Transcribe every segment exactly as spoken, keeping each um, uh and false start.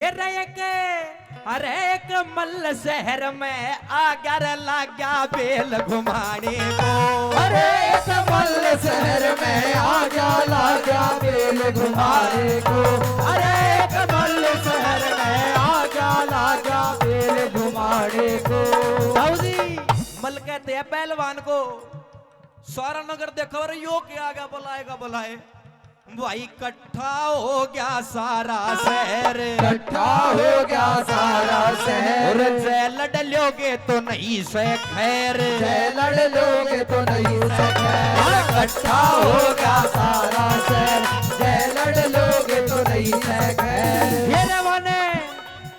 अरे एक, अरे एक मल्ल शहर में आ गया रे, लाग्या बेल घुमाने को। अरे एक मल्ल शहर में आ गया, लाग्या बेल घुमाने को। अरे एक मल्ल शहर में आ गया, लाग्या बेल घुमाने को। साहू जी, मल्ल कहते हैं पहलवान को, सारा नगर देखा, अरे यो क्या आ गया, बुलाएगा बुलाए। भाई इकट्ठा हो गया सारा शहर, इकट्ठा हो गया सारा शहर। और जय लड़ लोगे तो नहीं से खैर, जय लड़ लोगे तो नहीं से खैर। इकट्ठा हो गया सारा शहर, जय लड़ लोगे तो नहीं से खैर। ये रे वाने,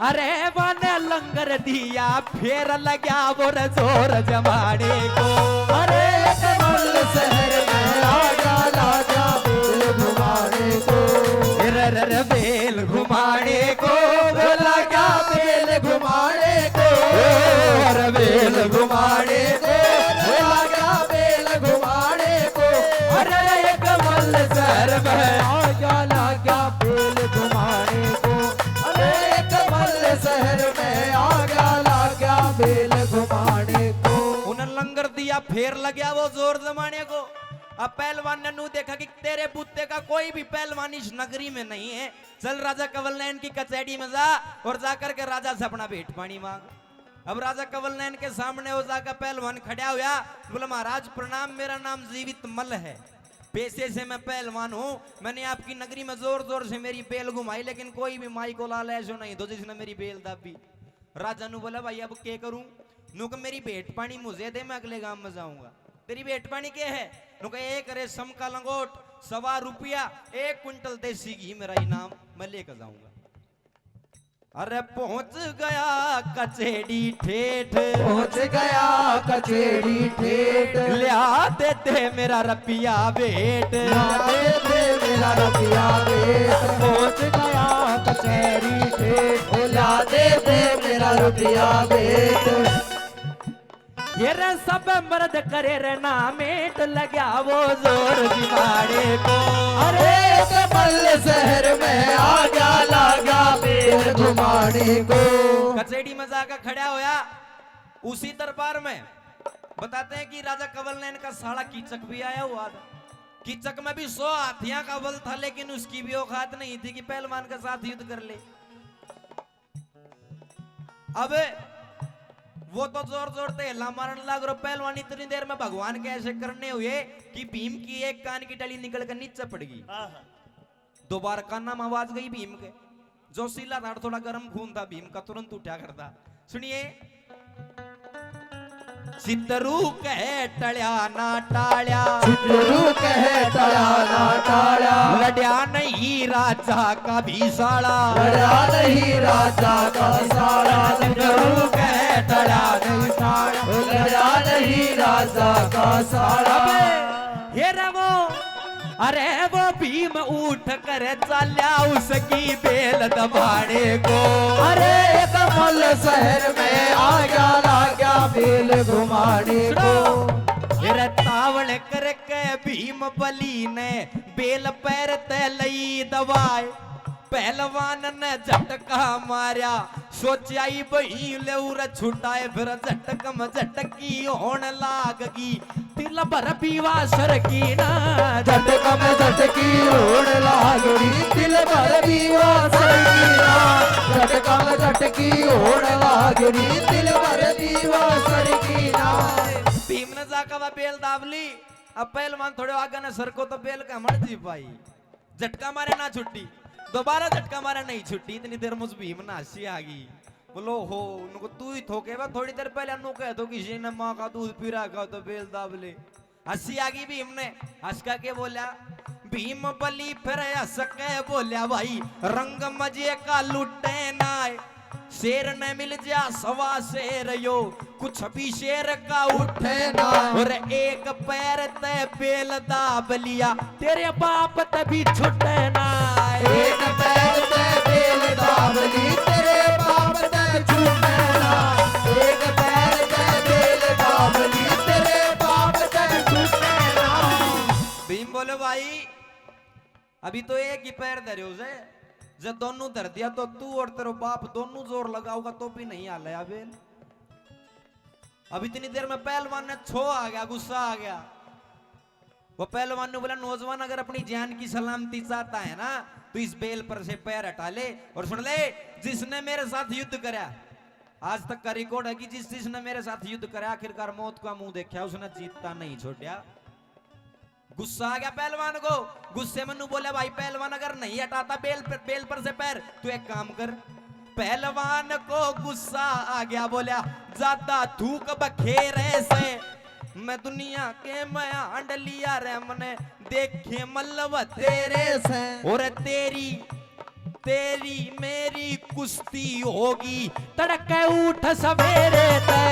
अरे वाने लंगर दिया, फेर लग्या वो रे जोर जमाने को। अरे एक मल्ल शहर में आ गया, लाग्या बेल घुमाने को। रे रे रे बेल घुमाने को, वो लाग्या बेल घुमाने को। अरे बेल घुमाने को, वो लाग्या बेल घुमाने को। अरे एक मल्ल शहर में आ गया, लाग्या बेल घुमाने को। अरे एक मल्ल शहर में आ गया, लाग्या बेल घुमाने को। उन्हें लंगर दिया, फेर लग्या वो जोर जमाने को। अब पहलवान ने नू देखा कि तेरे बूते का कोई भी पहलवान इस नगरी में नहीं है। चल राजा कंवल नैन की कचहरी में जा और जाकर के राजा से अपना भेंट पानी मांग। अब राजा कंवल नैन के सामने वो जाकर पहलवान खड़ा होया, बोला, महाराज प्रणाम, मेरा नाम जीवित मल्ल है, पेशे से मैं पहलवान हूँ। मैंने आपकी नगरी में जोर जोर से मेरी बेल घुमाई, लेकिन कोई भी माई को लाल ऐसो नहीं दो जिसने मेरी बेल दाबी। राजा नु बोला, भाई अब के करूं? नु कह, मेरी भेंट पानी मुझे दे, मैं अगले गांव में जाऊंगा। तेरी भेंट पानी के है? नु कह, एक रेशम का लंगोट, सवा रुपया, एक कुंटल देसी घी मेरा इनाम, मैं लेकर जाऊंगा। अरे पहुंच गया कचेड़ी ठेठ, पहुंच गया कचेड़ी ठेठ। ल्या दे दे मेरा रपिया भेंट, ल्या दे दे मेरा रपिया भेंट। पहुंच गया कचेड़ी ठेठ, ओ ल्या दे दे मेरा रपिया भेंट। ये रे सब मर्द करे रे ना मेट, लग्या वो जोर दिवाड़े को। अरे एक मल्ल शहर में आ गया, लाग्या बेल घुमाने को। कचेड़ी में जाकर खड़ा होया उसी दरबार में। बताते हैं कि राजा कंवल नैन का साला कीचक भी आया हुआ था। कीचक में भी सौ हाथियां का बल था, लेकिन उसकी भी औकात नहीं थी कि पहलवान के साथ युद्ध कर ले। अब वो तो जोर जोर ते हल्ला मारन लाग रो। पहलवान इतनी देर में भगवान के ऐसे करने हुए कि भीम की एक कान की टली निकल कर नीचे पड़ गई। आहा। दोबारा काना में आवाज गई भीम के। जो सीला था, थोड़ा गर्म खून था भीम का, तुरंत उठा करता। सुनिए। चितरू कहे टळ्या ना टाळ्या, चितरू कहे टळ्या ना टाळ्या। लड्या नहीं राजा का भी साला, लड्या नहीं राजा का भी साला। चितरू कहे टळ्या नहीं टाळ्या, लड्या नहीं राजा का साला। अबे, ये रवो, अरे वो भीम उठ कर चाल्या उसकी बेल दबाने को। अरे एक मल्ल शहर में आ गया, लाग्या बेल घुमाने को। सुनो, फिर तावल करके भीम बली ने बेल पैर ते लई दबाए। पहलवान ने झटका मारया, सोचा ही बही ले उरे छुटाए, फिर झटक में झटकी होण लाग गई। तिल भर पीवा सर की ना, झटक में झटकी होण लाग गई। तिल भर पीवा सर की ना, झटक में झटकी होण लाग गई। तिल भर पीवा सर की ना। भीम ने जाकर वा बेल दाब ली। अब पहलवान थोड़े आगे ने सर को तो बेल का मर जी पाई। झटका मारे ना छुट्टी, दोबारा झटका मारे नहीं छुट्टी। इतनी देर मुझ भीम ना हंसी आ गई। बोलो हो, उनको तू ही थोके बा, थोड़ी देर पहले नु कह दो किसी ने माँ का दूध पी रखा तो बेल दाब ले। हंसी आ गई भीम ने, हंस का के बोला भीम बली, फिर हंस के बोला भाई, रंग मजे का लुटे ना। शेर ने मिल जा सवा शेर यो, कुछ भी शेर का उठे ना। और एक पैर ते बेल दाब लिया, तेरे बाप ते भी छुटे ना। एक पैर ते बेल दाब ली, तेरे बाप ते छुटे ना। एक पैर ते बेल दाब ली, तेरे बाप ते छुटे ना। भीम बोले भाई, अभी तो एक ही पैर धरे हो जाए, जब दोनों धर दिया तो तू और तेरा बाप दोनों जोर लगाओगा तो भी नहीं हालेगा बेल। अब इतनी देर में पहलवान ने छो आ गया, गुस्सा आ गया। वो पहलवान ने बोला, "नौजवान, अगर अपनी जान की सलामती चाहता है ना, तो इस बेल पर से पैर हटा ले और सुन ले, जिसने मेरे साथ युद्ध करा, आज तक का रिकॉर्ड है कि जिस जिसने मेरे साथ युद्ध करा, आखिरकार मौत का मुंह देखा, उसने जीता नहीं छोड़ा।" गुस्सा आ गया पहलवान को। गुस्से में नू बोला, "भाई पहलवान, अगर नहीं हटाता बेल पर, बेल पर से पैर, तू एक काम कर।" पहलवान को गुस्सा आ गया, बोला, "ज्यादा थूक बखेरे से मैं दुनिया के म्यांड लिया रे, मने देखे मल्लव तेरे से, और तेरी, तेरी मेरी कुश्ती होगी तड़के उठ सवेरे से।"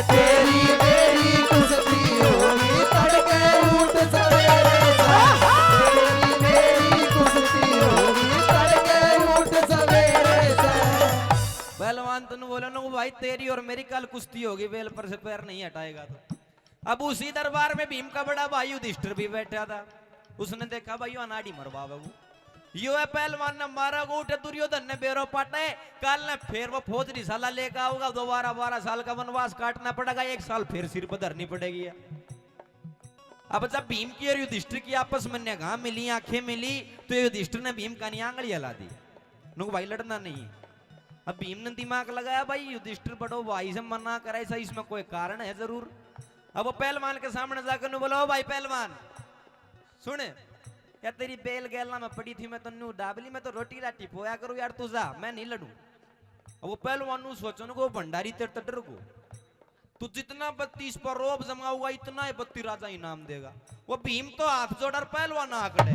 तेरी मेरी कुश्ती होगी तड़के उठ सवेरे से। तेरी मेरी कुश्ती होगी तड़के उठ सवेरे से। पहलवान तन्नू बोला ना, "भाई, तेरी और मेरी कल कुश्ती होगी, बेल पर से पैर नहीं हटाएगा तो।" अब उसी दरबार में भीम का बड़ा भाई युधिष्ठिर भी बैठा था। उसने देखा, भाई, यो अनाड़ी मरवा बाबू, यो है पहलवान ने मारा को उठे, दुर्योधन ने बेरो पाटे, काल ने फिर वो फौज रिसाला लेकर आओगा, दोबारा बारह साल का वनवास काटना पड़ेगा, एक साल फिर सिर पर धरनी पड़ेगी। अब जब भीम की और युधिष्ठिर की आपस में निगाह मिली, आंखें मिली, तो युधिष्ठिर ने भीम का नी आंगली हला दी। नुक भाई लड़ना नहीं। अब भीम ने दिमाग लगाया, भाई युधिष्ठिर बड़ो भाई से मना करे, ऐसा इसमें कोई कारण है जरूर। अब वो पहलवान के सामने जाकर नु बोला, "ओ भाई पहलवान, सुन, या तेरी बेल गैला में पड़ी थी, मैं तो न्यू दाब ली, मैं तो रोटी राटी पोया करूँ यार, तू जा, मैं नहीं लड़ूं।" अब वो पहलवान नु सोचो नु, वो भंडारी तेरे तो डर गो, तू जितना बत्ती इस पर रोब जमाऊगा, इतना ही बत्ती राजा इनाम देगा। वो भीम तो हाथ जोड़ और पहलवान आकड़े,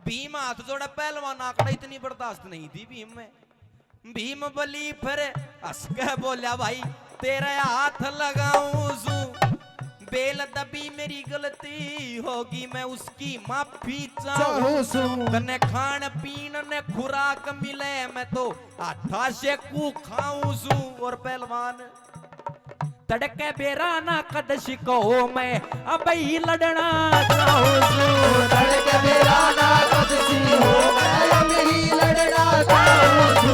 भीम हाथ जोड़े, पहलवान आकड़े, इतनी बर्दाश्त नहीं थी भीम में। भीम बली फिर हंस के बोला, "भाई, तेरे हाथ लगाऊं सू, बेल दबी मेरी गलती होगी, मैं उसकी माफी चाहूं चाहूं सू। तन्ने खान पीन ने खुराक मिले, मैं तो हाथा से कू खाऊं सू।" और पहलवान तड़के बेरा ना कदसी कहो, मैं अब ही लड़ना चाहूं सू। तड़के बेरा ना कदसी हो, मैं अब ही लड़ना चाहूं सू।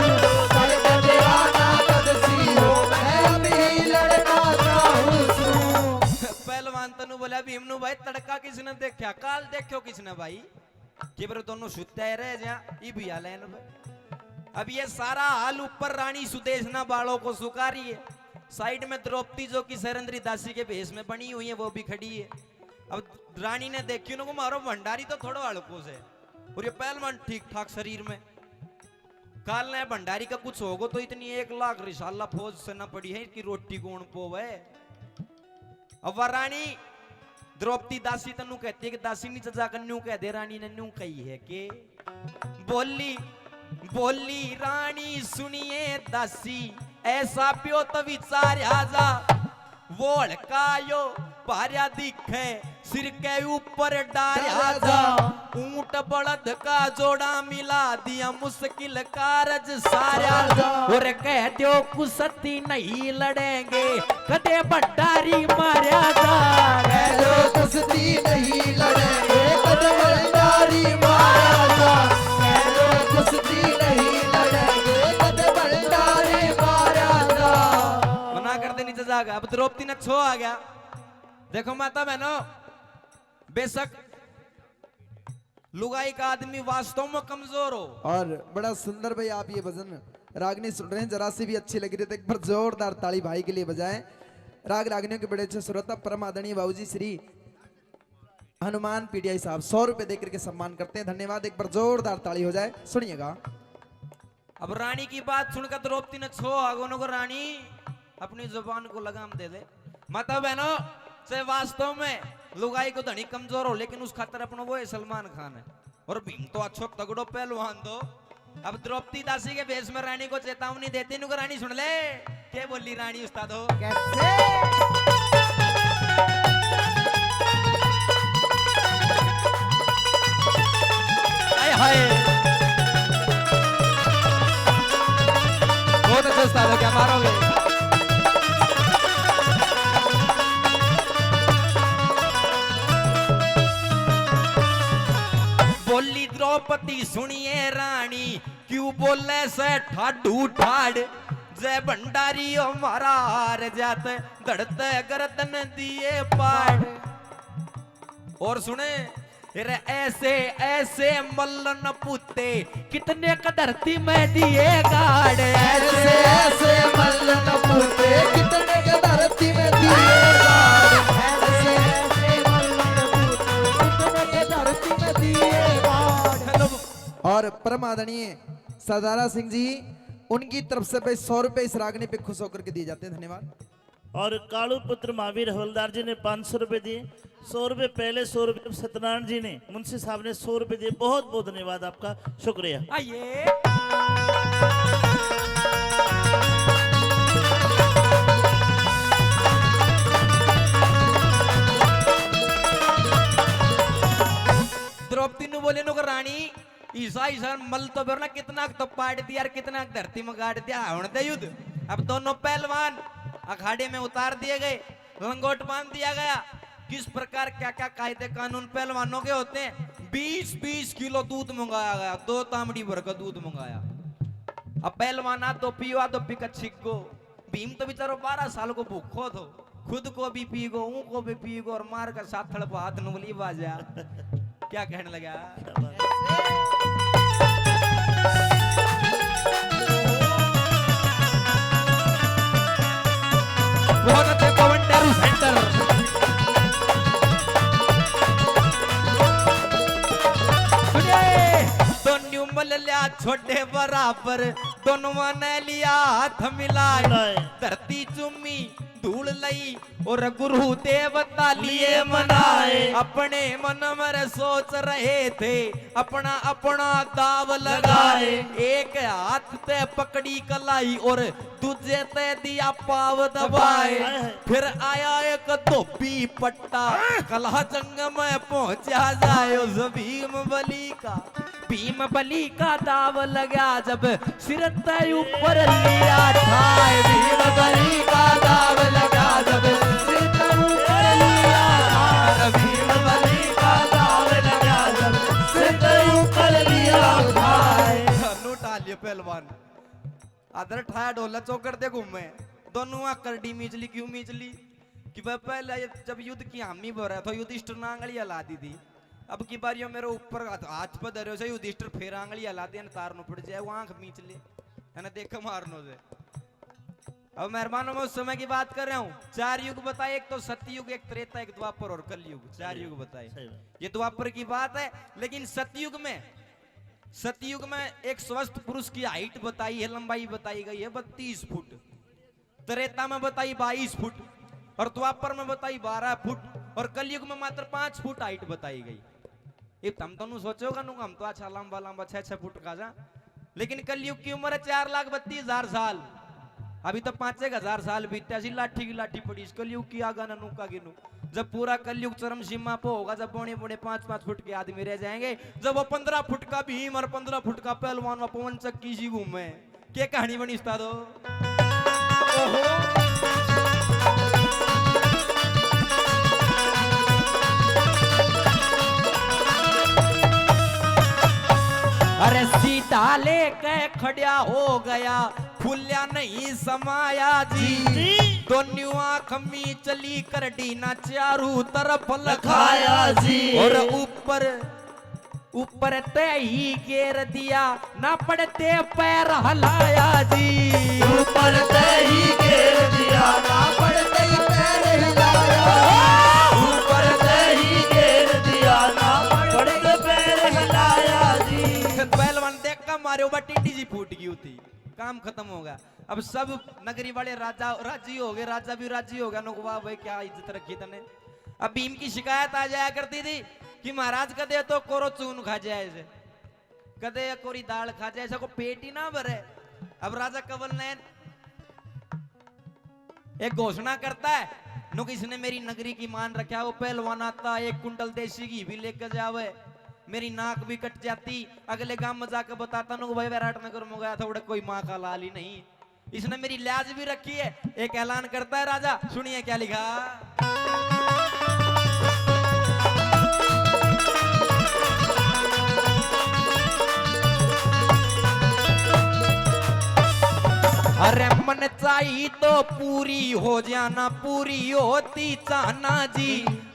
तड़के बेरा ना कदसी हो, मैं अब ही लड़ना चाहूं सू। पहलवान तनु बोला, "भीम नु भाई, तड़का किसने देखा, काल देखो किसने भाई?" के बेरे दोनों सुत्या ही रह जा, ई भी हाल है इनमें। अब ये सारा हाल ऊपर रानी सुदेशना बालों को सुखा रही है। साइड में द्रौपदी जो कि सैरंद्री दासी के भेष में बनी हुई है, वो भी खड़ी है। अब रानी ने देखी उनको, मारो भंडारी तो थोड़ो हल्को से, और ये पहलवान ठीक ठाक शरीर में। काल ने भंडारी का कुछ होगो तो इतनी एक लाख रिसाला फौज से ना पड़ी है कि रोटी कौन पोवे। अब वह रानी द्रौपदी दासी तन्नू कहती है कि दासी नीचे जाकर न्यू कह दे, रानी ने न्यू कही है कि बोली, बोली रानी सुनिए दासी, ऐसा प्यो तो विचार आजा, वो हल्का यो भार्या दिखे, सिर के ऊपर डार आजा, ऊंट बलद का जोड़ा मिला दिया, मुश्किल कारज सारा। और कह दो कुश्ती नहीं लड़ेंगे, कदे भंडारी मारा जा। कह दो कुश्ती नहीं लड़ेंगे, कदे भंडारी मारा जा। कह दो कुश्ती नहीं लड़ेंगे, कदे भंडारी मारा जा। मना कर दे नीचे जाके। अब द्रौपदी ने छो आ गया। देखो माता बहनों, बेशक लुगाई का आदमी वास्तव में कमजोर हो। और बड़ा सुंदर भाई आप ये भजन रागनी सुन रहे हैं, जरा सी भी अच्छी लग रही है तो एक बार जोरदार ताली भाई के लिए बजाएं। राग रागनियों के बड़े अच्छे श्रोता परम आदरणीय बाबूजी श्री हनुमान पीडीआई साहब सौ रुपए देकर के सम्मान करते हैं। धन्यवाद, एक बार जोरदार ताली हो जाए, सुनिएगा। अब रानी की बात सुनकर द्रौपदी ने छो आगोनों को रानी अपनी जुबान को लगाम दे दे। माता बहनों, चाहे वास्तव में लुगाई को धनी कमजोर हो, लेकिन उस खातर अपनो वो है सलमान खान है। और भीम तो अच्छो तगड़ो पहलवान दो। अब द्रौपदी दासी के भेष में रानी को चेतावनी देती, नुक रानी सुन ले, के बोली रानी उस्ताद हो? कैसे? हाय हाय, बहुत अच्छा उस्ताद हो, क्या मारोगे? बोली द्रौपदी, सुनिए रानी, क्यों बोले से ठाडू ठाड, जय भंडारी ओ मारा हार जात, धड़ते गर्दन दिए पाड़। और सुने, रे ऐसे ऐसे मल्ल न पूते, कितने क धरती में दिए गाड़। ऐसे ऐसे मल्ल न पूते, कितने क धरती में दिए गाड़। ऐसे ऐसे मल्ल न पूते, कितने क धरती में दिए गाड़। और परम आदरणीय सरदारा सिंह जी, उनकी तरफ से भाई सौ रुपए इस रागनी पे खुश होकर के दिए जाते हैं। धन्यवाद। और कालू पुत्र महावीर हवलदार जी ने पाँच सौ रुपए दिए, सौ रुपए पहले, सौ रुपए सत्यनारायण जी ने, मुंशी साहब ने सौ रुपए दिए। बहुत बहुत धन्यवाद आपका, शुक्रिया। आइए। द्रौपदी नु बोले नु रानी, ईसा ईसा मल तो बेर ना, कितना तो पाट दिया और कितना धरती में गाड़ दिया। होने दे युद्ध। अब दोनों पहलवान अखाड़े में उतार दिए गए, लंगोट बांध दिया गया। किस प्रकार क्या क्या कायदे कानून पहलवानों के होते हैं। बीस बीस किलो दूध मंगाया गया, दो तामड़ी भर का दूध मंगाया। अब पहलवान आ दो पियो, आ दो पी का छिग्गो। भीम तो बेचारो बारह साल को भूखो थो, खुद को भी पी गो, ऊं को भी पी गो, और मार का साथड़ पे हाथ नुगली बाजा। क्या कहने लगा? बहुत अच्छे पवन डेरू सेंटर। सुनिए, दोन्यू मल लिया छोटे बराबर, दोनों ने लिया हाथ मिलाए, मिलाए। धरती चूमी धूल लई और गुरु देवता लिए लिए मनाए। मनाए। अपने मन में सोच रहे थे, अपना अपना दाव लगाए। लगाए। एक हाथ ते पकड़ी कलाई और दूजे ते दिया पाव दबाए। दबाए। फिर आया एक धोबी पट्टा, कला जंग में पहुंचा जाए। उस भीम बली का, भीम बली का दाव लगा जब सिर तै ऊपर लिया ठाए। भीम बली का दाव लगा जब सिर तै ऊपर लिया ठाए। भीम बली का दाव लगा जब सिर तै ऊपर लिया ठाए। नु टालिए पहलवान। आदर ठाया ढोला चौकड़ दे घूमे। दोनों आंख करड़ी मीच ली, क्यों मीच ली? कि वह पहले ये जब युद्ध की हामी भरा तो युधिष्ठिर ने आंगली हला दी थी। अब की बार यो मेरे ऊपर हाथ, हाथ पे धरे से युधिष्ठिर फिर आंगली हला दे, तारनो पड़ जाए, वो आंख मीच ले, है ना, देख मारनो से। अब मेहरबानों, मैं उस समय की बात कर रहा हूँ। चार युग बताए, एक तो सतयुग, एक त्रेता, एक द्वापर और कलयुग। चार युग बताए। सही बात। ये द्वापर की बात है, लेकिन सतयुग में, सतयुग में एक स्वस्थ पुरुष की हाइट बताई है, लंबाई बताई गई है बत्तीस फुट। त्रेता में बताई बाईस फुट और द्वापर में बताई बारह फुट और कलयुग में मात्र पाँच फुट हाइट बताई गई। इब तम तो नु सोचोगा नु, हम तो अच्छा लंबा लंबा छह छह फुट का जा, लेकिन कलयुग की उम्र है चार लाख बत्तीस हजार साल। अभी तो पाँच एक हजार साल बीत्या सी, लाठी की लाठी पड़ी इस कलयुग की आगा न नुका गिनू। जब पूरा कलयुग चरम सीमा पे होगा, जब बड़े बड़े पाँच पाँच फुट के आदमी रह जाएंगे, जब वो पन्द्रह फुट का भीम और पन्द्रह फुट का पहलवान व पवन चक्की सी घूमे, के कहानी बनी उस्तादो? ओहो। अरे सीधा लेके खड़ा हो गया, फूल्या नहीं समाया जी। जी। दोन्यू आँख मीच ली करड़ी ना चारू तरफ लखाया जी। और ऊपर ऊपर तै ही गेर दिया, ना पड़ते पैर हलाया जी। ऊपर तै ही गेर दिया, ना पड़ते पैर हिलाया। ऊपर तै ही गेर दिया, ना पड़ते पैर हिलाया जी। पहलवान देख का मारो, बा टीडी जी फूट गई होती, काम खत्म होगा। अब सब नगरी वाले राजा राजी हो गए, राजा भी राजी हो गया, नुक वाह भाई क्या इज्जत रखी तने। अब भीम की शिकायत आ जाया करती थी कि महाराज कदे तो कोरो चून खा जाए से, कदे कोरी दाल खा जाए से, को पेट ही ना भरे। अब राजा कंवल नैन एक घोषणा करता है, नुक इसने मेरी नगरी की मान रखा, वो पहलवान आता, एक कुंटल देसी घी भी लेकर जावे, मेरी नाक भी कट जाती। अगले गांव में जाकर बताता, नुक भाई विराट नगर में गया था, उड़े कोई माँ का लाल ही नहीं। इसने मेरी लाज भी रखी है। एक ऐलान करता है राजा, सुनिए क्या लिखा। अरे मन चाही तो पूरी हो जाना, पूरी होती चाहना जी।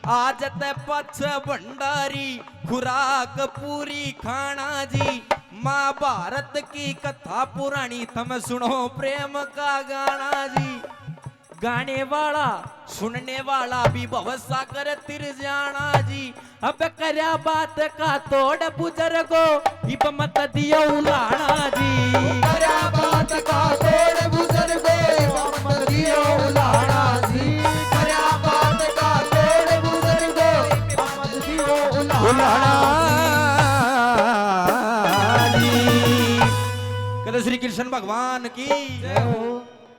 आज ते पछ भंडारी खुराक पूरी खाना जी। महाभारत की कथा पुरानी, थम सुनो प्रेम का गाना जी। गाने वाला सुनने वाला भी भव सागर तिर जाना जी। अब करया बात का तोड़ बुजुर्गो, इब मत दियो उलाना जी। करया बात का तोड़ बुजुर्गो, इब मत दियो उलाना जी। करया बात का तोड़ बुजुर्गो, इब मत दियो उलाना। जी। कहते श्री कृष्ण भगवान की जय हो।